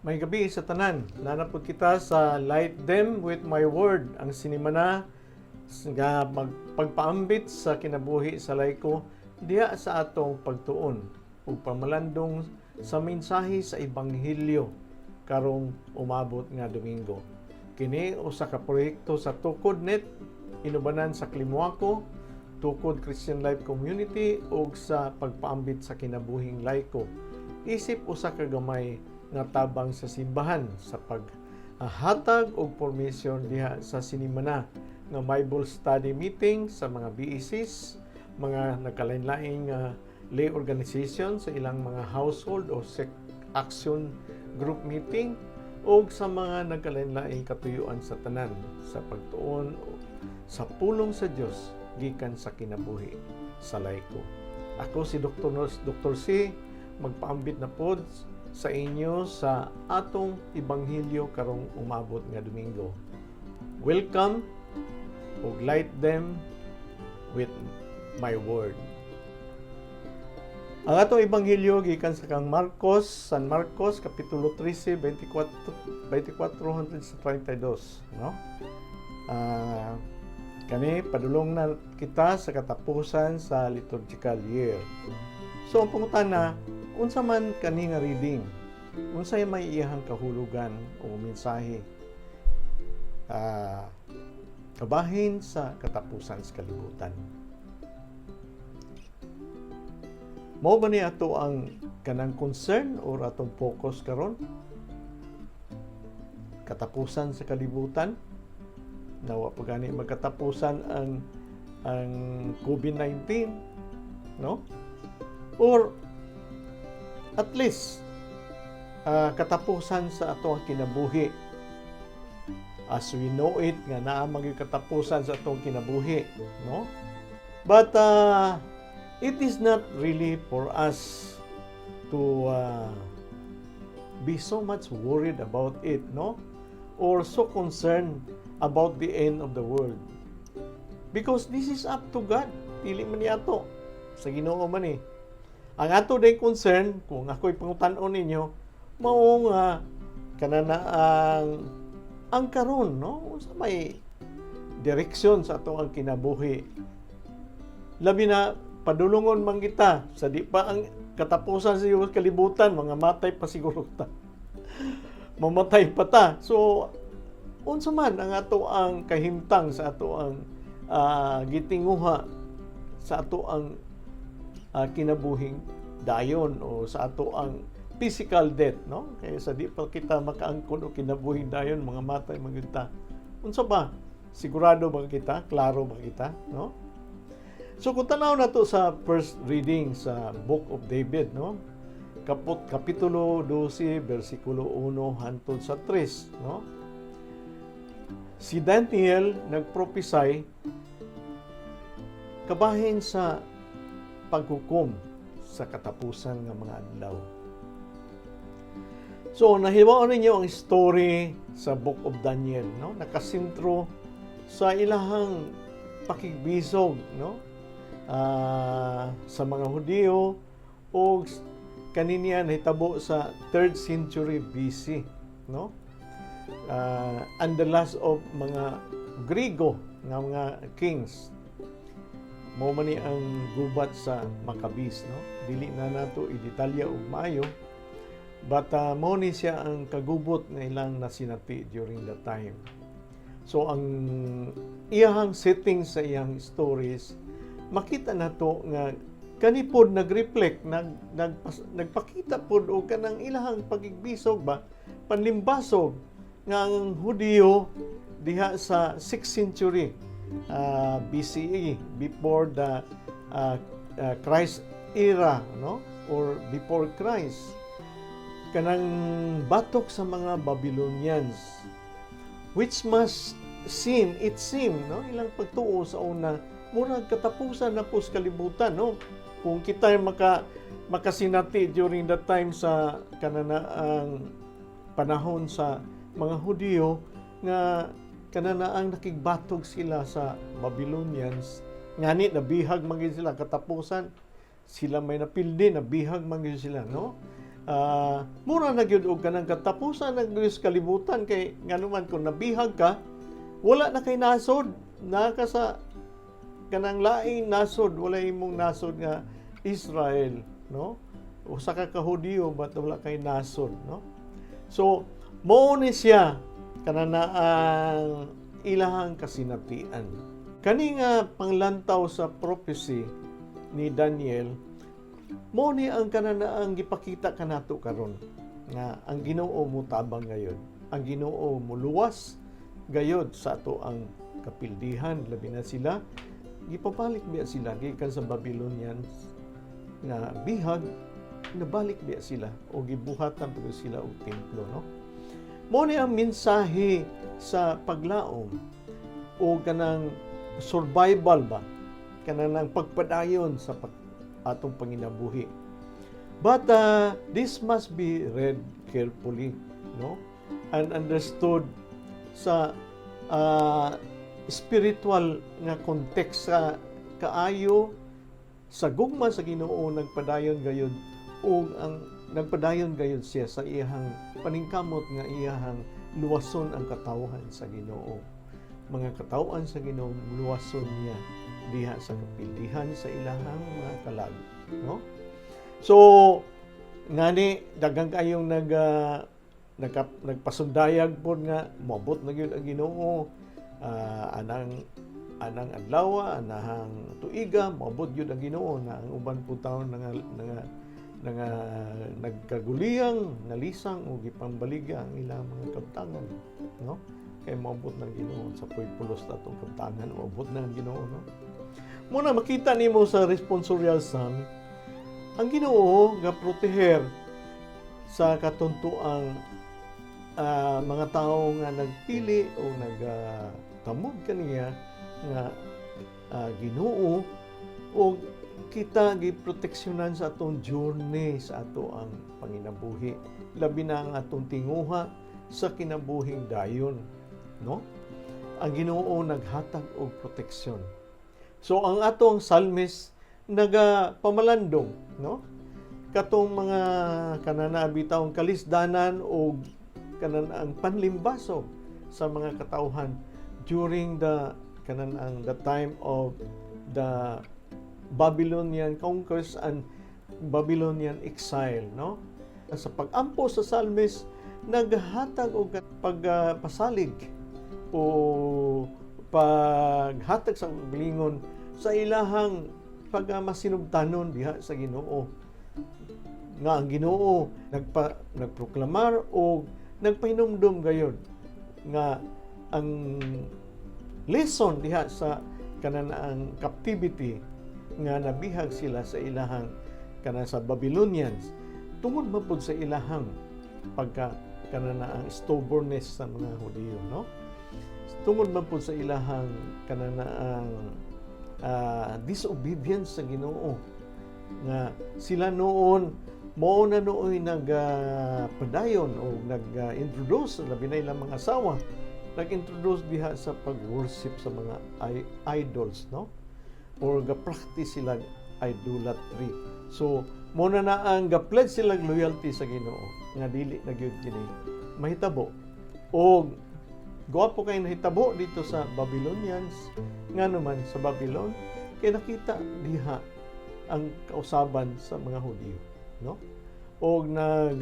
Maayong gabii sa tanan. Naa na pod kita sa Light Them with My Word, ang sinimana nga magpagpaambit sa kinabuhi sa laiko diha sa atong pagtuon ug pamalandong sa mensahe sa ebanghelyo karong umabot nga Domingo. Kini usa ka proyekto sa TukodNet inubanan sa Klimuako, Tukod Christian Life Community ug sa pagpaambit sa kinabuhing laiko. Isip usa ka gamay nga tabang sa simbahan sa paghatag og permission diha sa sinimana nga Bible study meeting sa mga BECs, mga nagkalain-laing lay organization sa ilang mga household o sec action group meeting o sa mga nagkalain-laing katuyuan sa tanan sa pagtuon sa pulong sa Dios gikan sa kinabuhi sa laiko. Ako si Dr. Nurse Dr. C, magpaambit na pod sa inyo sa atong ebanghelyo karong umabot nga Domingo. Welcome ug Light Them with My Word. Ang atong ebanghelyo gikan sa kang Marcos, San Marcos kapitulo 13, 24 24 hangtod sa 32, no? Kani padulong na kita sa katapusan sa liturgical year. So ang pangutana, unsa man kani nga reading? Unsay may iyahang kahulugan o mensahe? Kabahin sa katapusan sa kalibutan. Mao ba ni ato ang kanang concern or atong focus karon? Katapusan sa kalibutan? Nawa pa gani magkatapusan ang COVID-19, no? Or at least katapusan sa ato ang kinabuhi as we know it, nga naa man gyud katapusan sa atong kinabuhi, no? But it is not really for us to be so much worried about it, no, or so concerned about the end of the world, because this is up to God. Dili man ni ato, sa Ginoo man eh. Ang ato day concern, kung ako'y pangutan-on ninyo, mao nga kanana ang karon, no, sa may direksyon sa ato ang kinabuhi, labi na padulungon man kita sa di pa ang katapusan sa iyong kalibutan. Mga matay pa siguro ta, mamatay pa ta. So unsa man ang ato ang kahimtang sa ato ang gitinguha sa ato ang kinabuhing dayon o sa ato ang physical death, no? Kaya sa di pa kita makaangkon og kinabuhing dayon, mga matay man gyud ta. Unsa ba, sigurado ba kita, klaro ba kita, no? So kung tanaw nato sa first reading sa Book of David, no, kaput kapitulo 12 bersikulo 1 hantod sa 3, no, si Daniel nagprophesy kabahin sa paghukom sa katapusan ng mga adlaw. So, nahibaw ninyo ang story sa Book of Daniel, no? Nakasentro sa ilahang pakigbisog, no, sa mga Hudiyo o kaniniya nahitabo sa 3rd century BC, no? And the last of mga Grigo nga mga kings. Mao man ni ang gubat sa Maccabees, no? Dili na nato i-detalya og maayo, but mao ni siya ang kagubot nga ilang nasinati during that time. So ang iyahang setting sa iyang stories, makita nato nga kani pod nag-reflect, nagpakita pod og kanang ilahang pagigbisog ba, panlimbasog nga ang Hudiyo diha sa 6th century BCE, before the Christ era, no, or before Christ, kanang batok sa mga Babylonians, which must seem, it seem, no, ilang pagtuo sa una, murag katapusan na po sa kalibutan, no, kung kita makasinati during that time sa kananaang panahon sa mga Hudiyo nga kananaang nakigbatog sila sa Babylonians. Ngani nabihag man gyud sila, katapusan sila may napildi, nabihag man gyud sila, no? Mura na gyud og kanang katapusan ng gyud sa kalibutan, kay nganuman kung nabihag ka, wala na kay nasod, naa ka sa kanang laing nasod, wala imong nasod nga Israel, no? Usa ka ka Hudiyo, but wala kay nasod, no? So mao ni siya kanang ang ilahang kasinatian. Kani nga panglantaw sa prophecy ni Daniel, mao ni ang kananaang gipakita kanato karon nga ang Ginoo motabang gayod, ang Ginoo moluwas gayod sa ato ang kapildihan. Labi na sila, gipabalik biya sila gikan sa Babylonians nga bihag, nabalik biya sila o gibuhatan pud sila og templo, no? Mao ni ang mensahe sa paglaom o kanang survival ba, kanang ang pagpadayon sa atong panginabuhi. But this must be read carefully, no, and understood sa spiritual nga context sa kaayo sa gugma sa Ginoo. Nagpadayon gayud ug ang nagpadayon gayud siya sa iyahang paningkamot nga iyahang luwason ang katawhan sa Ginoo. Mga katawhan sa Ginoo, luwason niya diha sa kapildihan sa ilahang mga kalag, no? So ngani daghang kayong nagpasundayag pod nga moabot na gyud ang Ginoo anang adlaw, anahang tuiga, moabot gyud ang Ginoo, na ang uban po taon nga nagkaguliyang nalisang o gipambaligya ang ilang mga kabtangan, no, kay moabot ng Ginoo sa pulos na atong kabtangan, moabot na ang Ginoo, no? Muna makita nimo sa responsorial psalm, ang Ginoo ga proteher sa katuntuang mga tao nga nagpili o nagtamod kaniya nga Ginoo, o kita giproteksyonan sa atong journey sa ato ang panginabuhi, labi na ang atong tinguha sa kinabuhing dayon, no? Ang Ginoo naghatag og proteksyon. So ang atong psalmist nagapamalandong, no, katong mga kanana bitawng kalisdanan o kanan ang panlimbaso sa mga katawhan during the kanan ang the time of the Babylonian conquest and Babylonian exile, no? Sa pag-ampo sa psalmist, naghatag og pagpasalig o paghatag sa kaugalingon sa ilahang pagmasinubtanon diha sa Ginoo, nga ang Ginoo nagproklamar o nagpahinumdum gayod nga ang lesson diha sa kanan ang captivity nga nabihag sila sa ilahang kanan sa Babylonians tungod man pud sa ilahang pagka kanan ang stubbornness sa mga Hudiyo, no? Tungod man pud sa ilahang kanan ang disobedience sa Ginoo, nga sila noon mao na nooy nagpadayon o nag-introduce, labi na ilang mga asawa, nag-introduce diha sa pag-worship sa mga idols, no, or ga-practice sila idolatry. So mo na ang ga-pledge sila loyalty sa Ginoo nga dili na gyud kini mahitabo. Og gwapo kay nahitabo dito sa Babylonians, nga naman sa Babylon kay nakita diha ang kausaban sa mga Hudiyo, no, og nag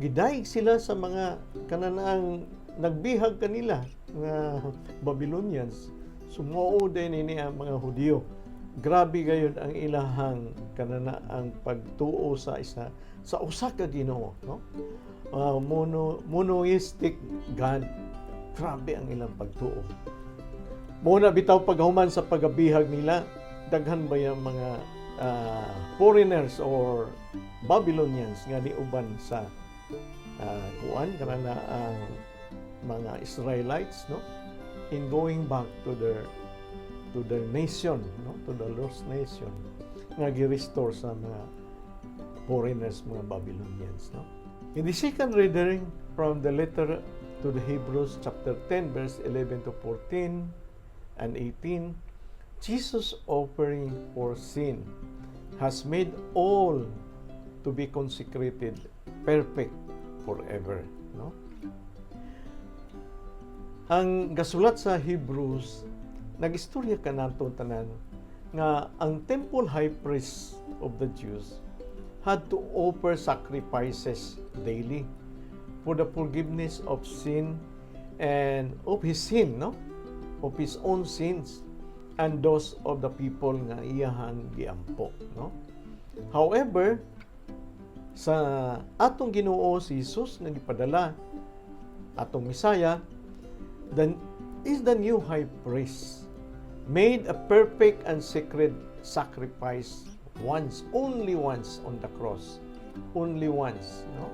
gidayeg sila sa mga kananaang nagbihag kanila nga Babylonians. Sumuo din ini ang mga Hudiyo. Grabe gayud ang ilahang kanana ang pagtuo sa isa sa usa ka Ginoo, no? Monoistic God. Grabe ang ilang pagtuo. Muna bitaw paghuman sa pagabihag nila, daghan ba yung mga foreigners or Babylonians nga niuban sa kuan kanana ang mga Israelites, no, in going back to their nation, no, to the lost nation nga gi-restore sa mga foreigners, mga Babylonians, no? In the second reading, from the letter to the Hebrews, chapter 10, verse 11 to 14 and 18, Jesus offering for sin has made all to to be consecrated perfect forever, no? Ang gasulat sa Hebrews, nagistorya kanato tanan nga ang temple high priest of the Jews had to offer sacrifices daily for the forgiveness of sin and of his sin, no, of his own sins and those of the people nga iyahang giampo, no? However, sa atong Ginoo si Jesus nga gipadala, atong Mesaya, then is the new high priest, made a perfect and sacred sacrifice once, only once on the cross, only once, no,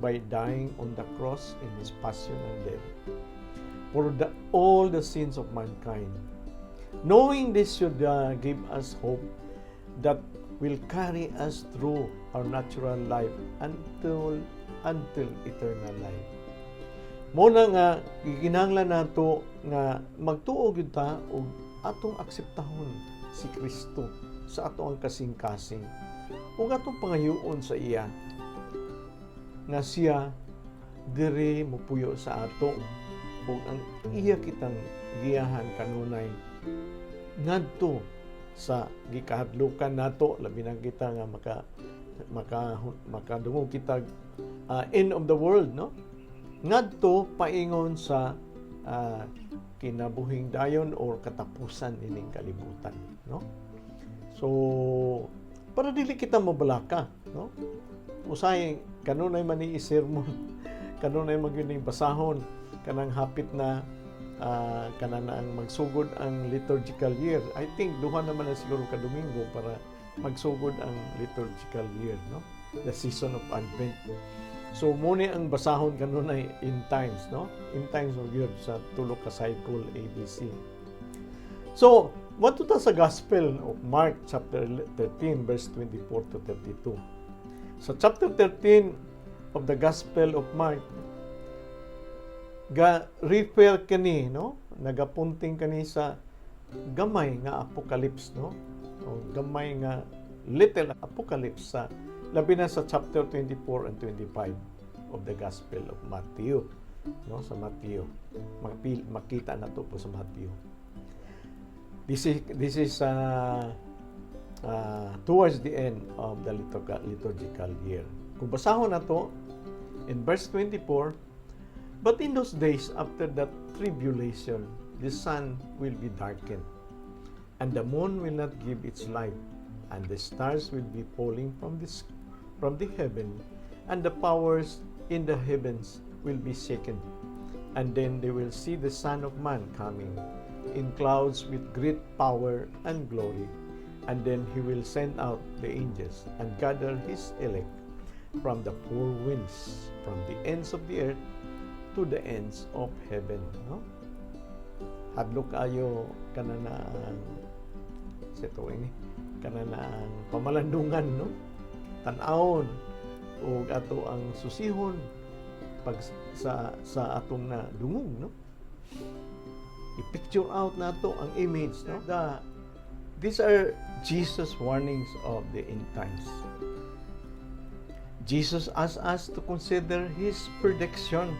by dying on the cross in his passion and death for all the sins of mankind. Knowing this should give us hope that will carry us through our natural life until eternal life. Mao na nga gikinahanglan nato nga magtuo gyud ta ug atong akseptahon si Kristo sa ato ang kasing-kasing ug atong pangayoon sa iya nga siya diri mopuyo sa ato ug ang iya kitang giyahan kanunay ngadto sa gikahadlukan nato, labi na kita nga makadungog kita end of the world, no, ngadto paingon sa kinabuhing dayon or katapusan ining kalibutan, no? So para dili kita mabalaka, no, usahay kanunay man ni sermon, kanunay man gyud ning basahon kanang hapit na kana na ang magsugod ang liturgical year. I think duha naman na siguro ka Domingo para magsugod ang liturgical year, no, the season of Advent. So mao ni ang basahon kanunay in times, no? In times of year sa tulo ka cycle ABC. So, moadto ta sa Gospel of Mark chapter 13 verse 24 to 32. Sa chapter 13 of the Gospel of Mark, ga refer kani, no? Nagapunting kani sa gamay nga apocalypse, no? O gamay nga little apocalypse sa labi na sa chapter 24 and 25 of the Gospel of Matthew, no? Sa Matthew makita na to po sa Matthew. This is towards the end of the liturgical year. Kung basahon na to in verse 24, "But in those days after that tribulation, the sun will be darkened and the moon will not give its light, and the stars will be falling from the heaven, and the powers in the heavens will be shaken. And then they will see the Son of Man coming in clouds with great power and glory. And then he will send out the angels and gather his elect from the four winds, from the ends of the earth to the ends of heaven," no? Hadlok ayo kana na ang sa ito ini kana na ang pamalandungan, no? Tan-awon ug ato ang susihon pag sa atong na dungog, no? I-picture out nato ang image, no? These are Jesus' warnings of the end times. Jesus asked us to consider his prediction,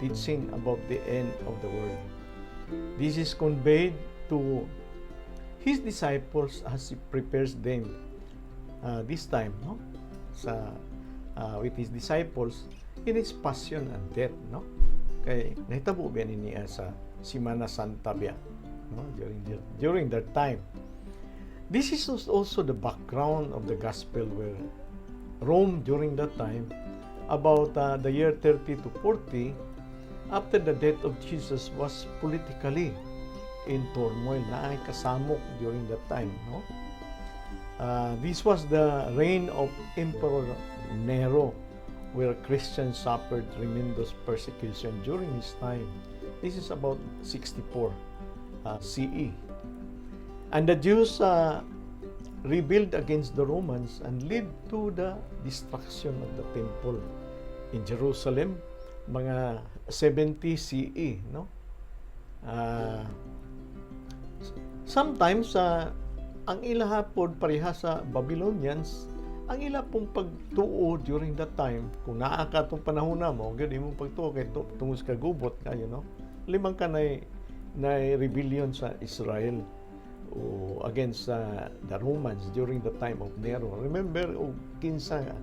teaching about the end of the world. This is conveyed to his disciples as he prepares them this time, no, sa with his disciples in his passion and death, no? Kay nahitabo biya ni niya sa Semana Santa biya, no, during that time. This is also the background of the gospel, where Rome during that time, about the year 30 to 40 after the death of Jesus, was politically in turmoil, na ay kasamok during that time, no? This was the reign of Emperor Nero, where Christians suffered tremendous persecution during his time. This is about 64 CE. And the Jews rebelled against the Romans and led to the destruction of the temple in Jerusalem mga 70 CE, no? Sometimes ang ilaha pod pareha sa Babylonians. Ang ila pong pagtuo during that time, kung naa ka atong panahon na mo, gyud imong pagtuo kay tungod sa kagubot kayo, no? Limang ka na rebellion sa Israel o against the Romans during the time of Nero. Remember o kinsa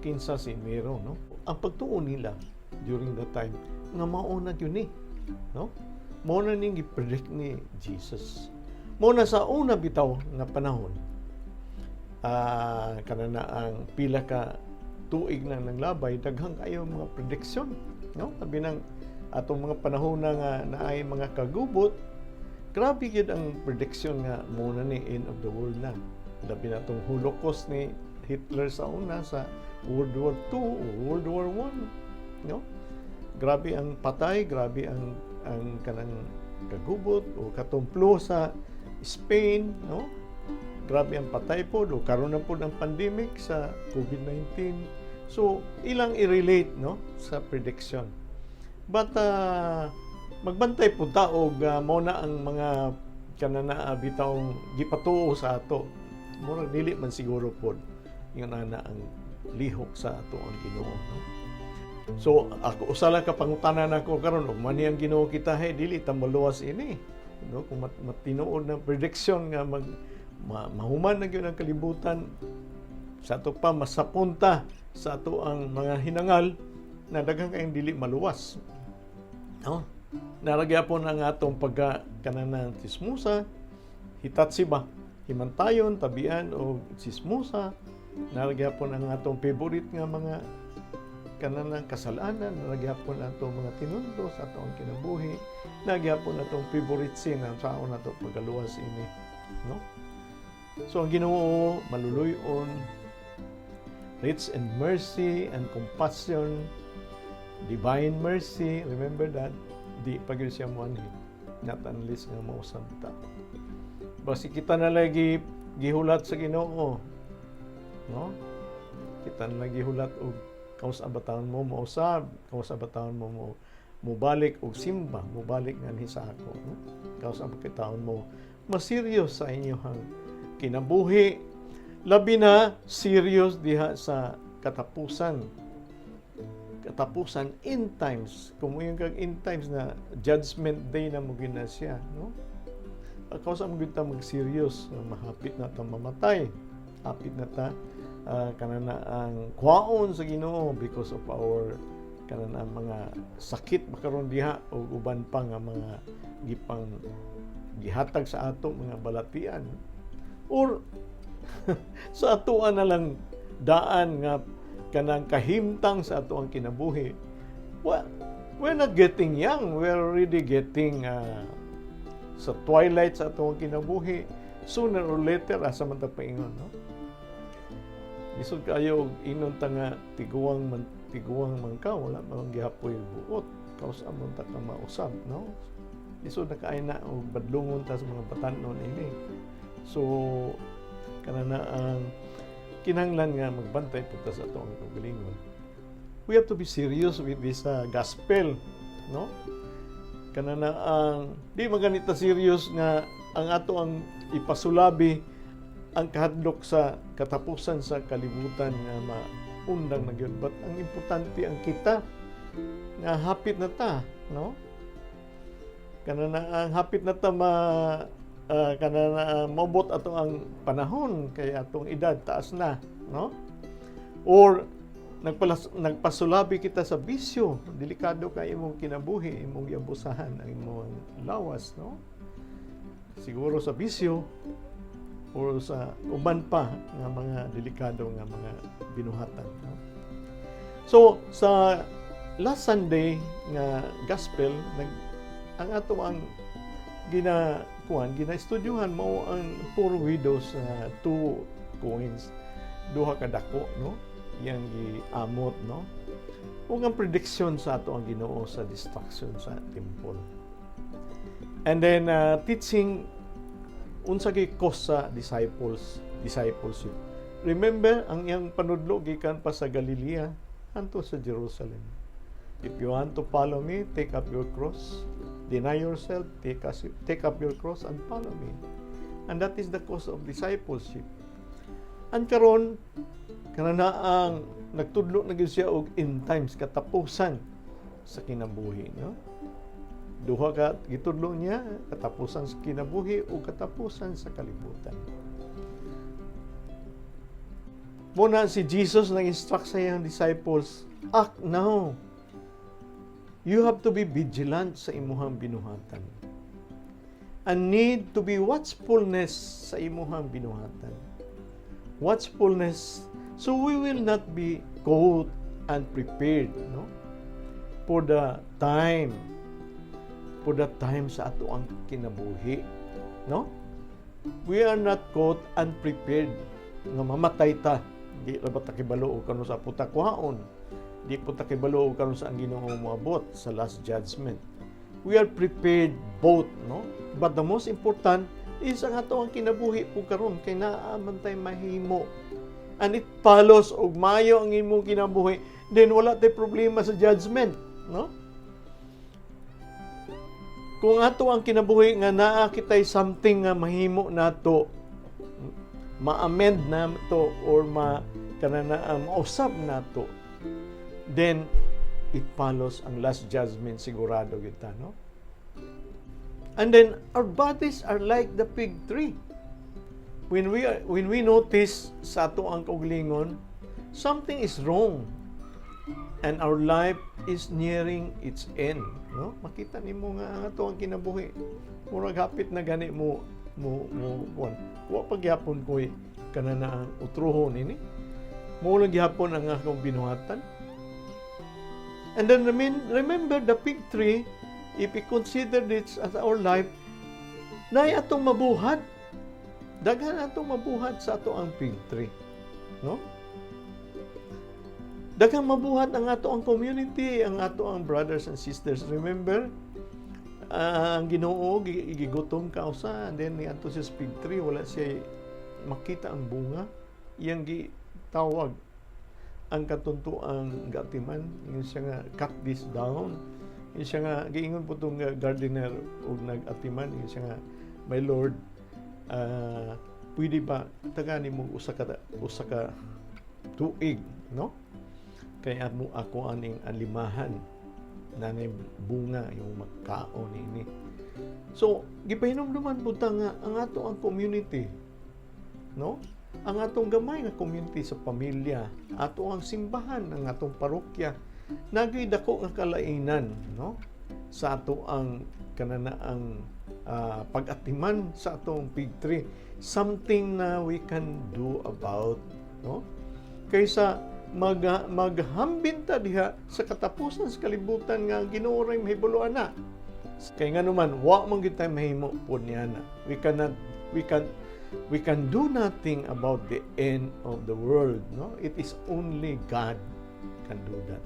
kinsa si Nero, no? Ang pagtuo nila during that time nga mao na gyud ni, no? Mao na ning gi-predict ni Jesus. Mao na sa una bitaw nga panahon, kana na ang pila ka tuig na nang labay, daghang kayo mga prediction, no? Labi nang atong mga panahon na nga naay mga kagubot, grabe gyud ang prediction nga mao na ni end of the world na. Labi na atong Holocaust ni Hitler sa una sa World War II o World War I, no? Grabe ang patay, grabe ang kanang kagubot o katong flu sa Spain, no? Grabe ang patay po o karon na po ang pandemic sa COVID-19. So, ilang i-relate, no, sa prediction. But magbantay po ta og mao na ang mga kanana bitawng gipatuo sa ato. Murag dili man siguro pod yung ana ang lihok sa ato ang Ginoo, no? So ako, usa lang ka pangutana nako karon, ug man ang Ginoo kita, hey, dili ta maluwas ini, no? Kung matinuod na prediction nga mahuman na gyud ang kalibutan sa ato pa, masapunta sa ato ang mga hinangal na daghan kayong dili maluwas, no? Naa ra gyapon ang atong pagka kananan tsismosa, hitatsi ba, himantayon, tabian o tsismosa. Naa ra gyapon ang atong favorite nga mga kananang kasalanan, naa ra gyapon atong mga tinundo sa atong kinabuhi, naa gyapon atong favorite sin ang saon nato pagaluwas ini, no? So ang Ginoo maluluy-on, rich in mercy and compassion, divine mercy, remember that, di pa gyud siya moanhi, not unless nga mausab ta. Basi kita na lagi gihulat sa Ginoo, no? Kita na lagi gihulat og kaus bataon mo mausab, kaus bataon mo mo mubalik og simba, mubalik nganhi sa ako, no? Kaus bataon mo maserious sa inyong kinabuhi, labi na serious diha sa katapusan, katapusan, end times. Kung mo kag end times na Judgment Day na mo gina siya, no? Kaus mo gyud ta mag-serious nga mahapit na ta mamatay, hapit na ta kanana ang kwaon sa Ginoo because of our kanana mga sakit makaron diha o uban pa nga mga gipang gihatag sa ato mga balatian or sa atoa na lang daan nga kanang kahimtang sa ato ang kinabuhi. Well, we're not getting young, we're already getting sa twilight sa atong kinabuhi. Sooner or later, asa man ta paingon, no? Lisod kayo og ingon ta nga tiguang man ka, wala man gihapoy buot, kaus man ta ka mausab, no? Lisod na kaayo na og badlungon ta sa mga batan-on ini. So kanana ang kinahanglan nga magbantay pud ta sa atong kaugalingon. We have to be serious with this gospel, no? Kanana ang di maganita serious nga ang ato ang ipasulabi ang kahadlok sa katapusan sa kalibutan nga maundang na gyud, but ang importante ang kita nga hapit na ta, no? Kanana ang hapit na ta ma kanana maubot ato ang panahon kay atong edad taas na, no? Or nagpasulabi kita sa bisyo, delikado kay imong kinabuhi, imong giabusahan ang imong lawas, no? Siguro sa bisyo or sa uban pa nga mga delikado nga mga binuhatan, no? So sa last Sunday nga gospel, ang ato ang gina kuan, gina-estudyuhan mao ang poor widows, two coins, duha ka dako, no, yang giamot, no? Ug ang prediction sa ato ang Ginoo sa destruction sa temple and then teaching unsa kay cost sa discipleship. Remember ang iyang panudlo gikan pa sa Galilea anto sa Jerusalem: "If you want to follow me, take up your cross, deny yourself, take up your cross and follow me." And that is the cost of discipleship. Ang karon kana ang nagtudlo na gyud siya og end times, katapusan sa kinabuhi, no? Duha ka gitudlo niya, katapusan sa kinabuhi o katapusan sa kalibutan. Muna si Jesus nag-instruct sa iyang disciples, "Act now. You have to be vigilant sa imuhang binuhatan. And need to be watchfulness sa imuhang binuhatan." Watchfulness, so we will not be caught unprepared, no? For the time sa ato ang kinabuhi, no? We are not caught unprepared nga mamatay ta. Di ra ba ta kibalo og kanus-a po ta kuhaon? Di po ta kibalo og kanus-a ang Ginoo moabot sa last judgment. We are prepared both, no? But the most important is ang ato ang kinabuhi po karon kay naa man tay mahimo. And it follows og mayo ang imong kinabuhi, then wala tay problema sa judgment, no? Kung ato ang kinabuhi nga naa kitay something nga mahimo nato, ma-amend nato or ma kanana mausab nato, then it follows ang last judgment, sigurado kita, no? And then our bodies are like the fig tree. When we notice sa ato ang kaugalingon something is wrong and our life is nearing its end, no? Makita nimo nga ang ato ang kinabuhi murag hapit na gani mo kuan. Wa pa gyapon ko'y kanana ang utrohon ini, mo lang gyapon ang akong binuhatan. And then remember the fig tree. If we consider this as our life, naay atong mabuhat, daghan atong mabuhat sa ato ang fig tree, no? Daghang mabuhat ang ato ang community, ang ato ang brothers and sisters. Remember, ang Ginoo gigutom kausa, and then niadto siya sa fig tree, wala siya makita ang bunga. Iyang gitawag ang katuntuang gaatiman. Ingon siya nga, "Cut this down." Ingon siya nga, giingon po tong gardener og nag-atiman, ingon siya nga, "My Lord, pwede ba tagani mo usa ka tuig, no? Kay amo ako aning alimahan na ni bunga yung magkaon ini." So, gipahinumduman po ta nga ang ato ang community, no? Ang atong gamay nga community sa pamilya, ato ang simbahan, ang atong parokya, nagay dako nga kalainan, no? Sa ato ang kanana ang pag-atiman sa atong fig tree, something na we can do about, no? Kaysa maghambin ta diha sa katapusan sa kalibutan nga ang Ginoo ray mahibaloan na. Kay nga naman wa man gyud tay mahimo pod niya na. We cannot we can we can do nothing about the end of the world, no? It is only God can do that.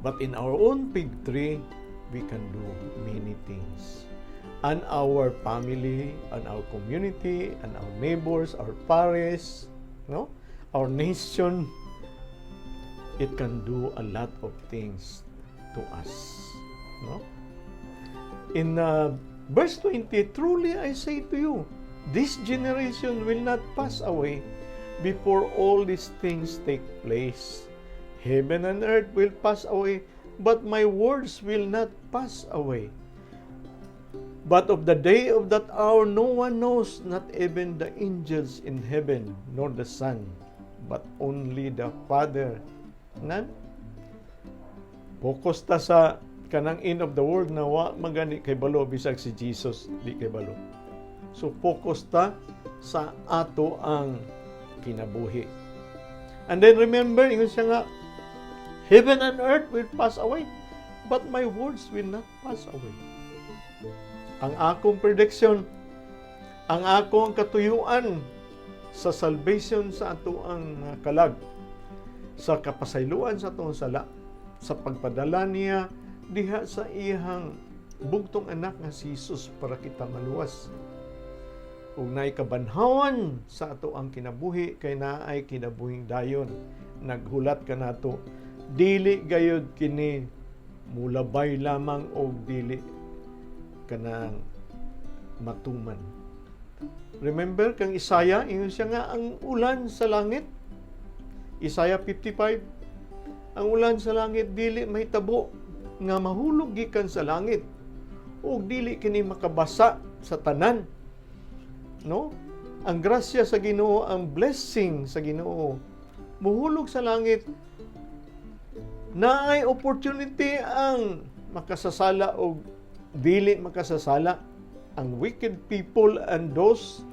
But in our own fig tree, we can do many things. And our family, and our community, and our neighbors, our parish, no? Our nation, it can do a lot of things to us, no? In verse 20, "Truly I say to you, this generation will not pass away before all these things take place. Heaven and earth will pass away, but my words will not pass away. But of the day of that hour no one knows, not even the angels in heaven, nor the Son, but only the Father." Nan? Focus ta sa kanang end of the world na wa magani kay balo, bisag si Jesus di kay balo. So focus ta sa ato ang kinabuhi. And then remember, ingon siya nga, "Heaven and earth will pass away, but my words will not pass away." Ang akong prediction, ang akong katuyuan sa salvation sa ato ang mga kalag, sa kapasayloan sa atong sala, sa pagpadala niya diha sa iyang bugtong anak nga si Jesus para kita maluwas. Ug naay kabanhawan sa ato ang kinabuhi kay naay kinabuhing dayon. Naghulat ka nato, dili gayud kini mulabay lamang og dili kanang matuman. Remember kang Isaiah, ingon siya nga ang ulan sa langit. Isaiah 55, ang ulan sa langit dili mahitabo nga mahulog gikan sa langit ug dili kini makabasa sa tanan. No? Ang grasya sa Ginoo, ang blessing sa Ginoo muhulog sa langit, naay opportunity ang makasasala o dili makasasala, ang wicked people and those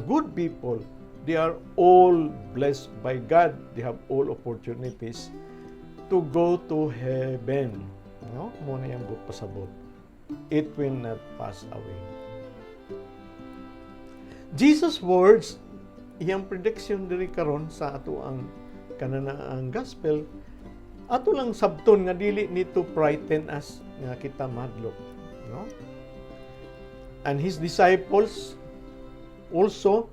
good people. They are all blessed by God. They have all opportunities to go to heaven, no? Mao na iyang buot pasabot, it will not pass away. Jesus' words, iyang prediction diri karon sa ato ang kanana ang gospel, ato lang sabton nga dili ni to frighten us nga kita mahadlok, no? And his disciples also,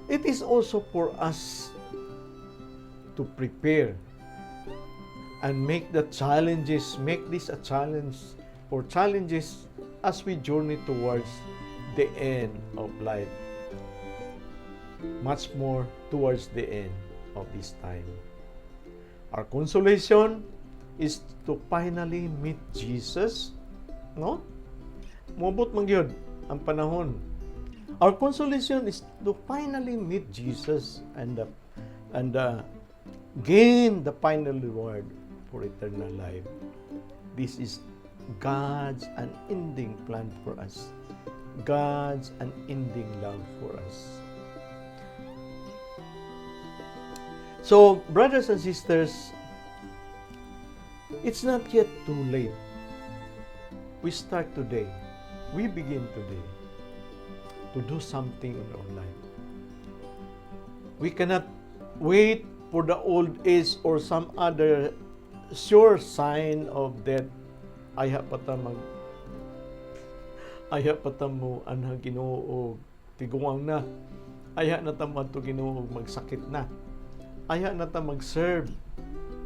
it is also for us to prepare and make the challenges, make this a challenge for challenges as we journey towards the end of life, much more towards the end of this time. Our consolation is to finally meet Jesus, no? Moabot man gyud ang panahon. Our consolation is to finally meet Jesus and gain the final reward for eternal life. This is God's unending plan for us. God's unending love for us. So, brothers and sisters, it's not yet too late. We start today. We begin today to do something in our life. We cannot wait for the old age or some other sure sign of death. Ayha pa ta mo anhang Ginoo og tiguang na. Ayha na ta mo Ginoo og magsakit na. Ayha na ta mag-serve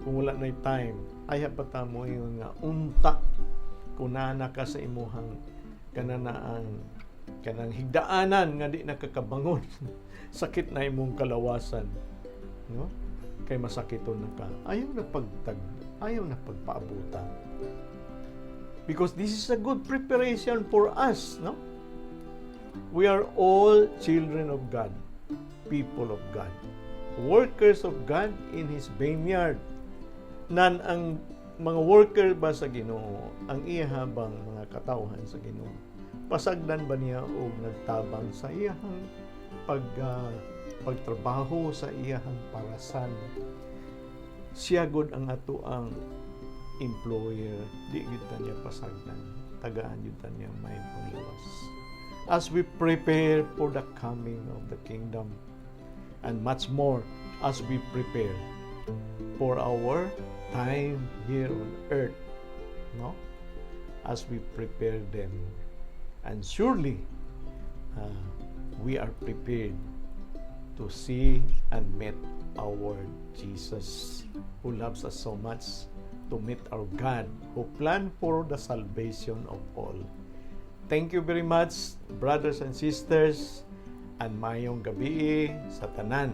kung wala na time. Ayha pa ta mo ingon nga unta kung naa na ka sa imuhang kanana ang kanang higdaanan nga di nakakabangon. Sakit na imong kalawasan. No? Kay masakiton na ka. Ayaw na pagpaabutan. Because this is a good preparation for us, no? We are all children of God, people of God, workers of God in His vineyard. Nan ang mga worker ba sa Ginoo, ang iya bang mga katawhan sa Ginoo? Pasagdan ba niya og nagtabang sa iyahang pagtrabaho sa iyahang parasan? Siya gud ang ato ang employer, di gyud ta niya pasagdan. Tagaan gyud ta niya may panglawas. As we prepare for the coming of the kingdom, and much more as we prepare for our time here on earth, no? As we prepare them, and surely we are prepared to see and meet our Jesus who loves us so much, to meet our God who planned for the salvation of all. Thank you very much, brothers and sisters, and maayong gabii sa tanan.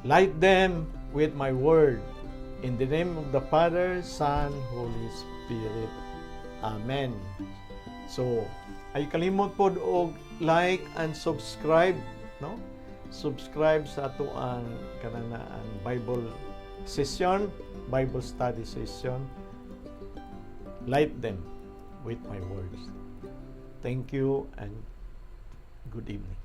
Light them with my word. In the name of the Father, Son, Holy Spirit. Amen. So, ay kalimot pod og like and subscribe, no? Subscribe sa ato ang kanana ang Bible session, Bible study session. Light them with my words. Thank you and good evening.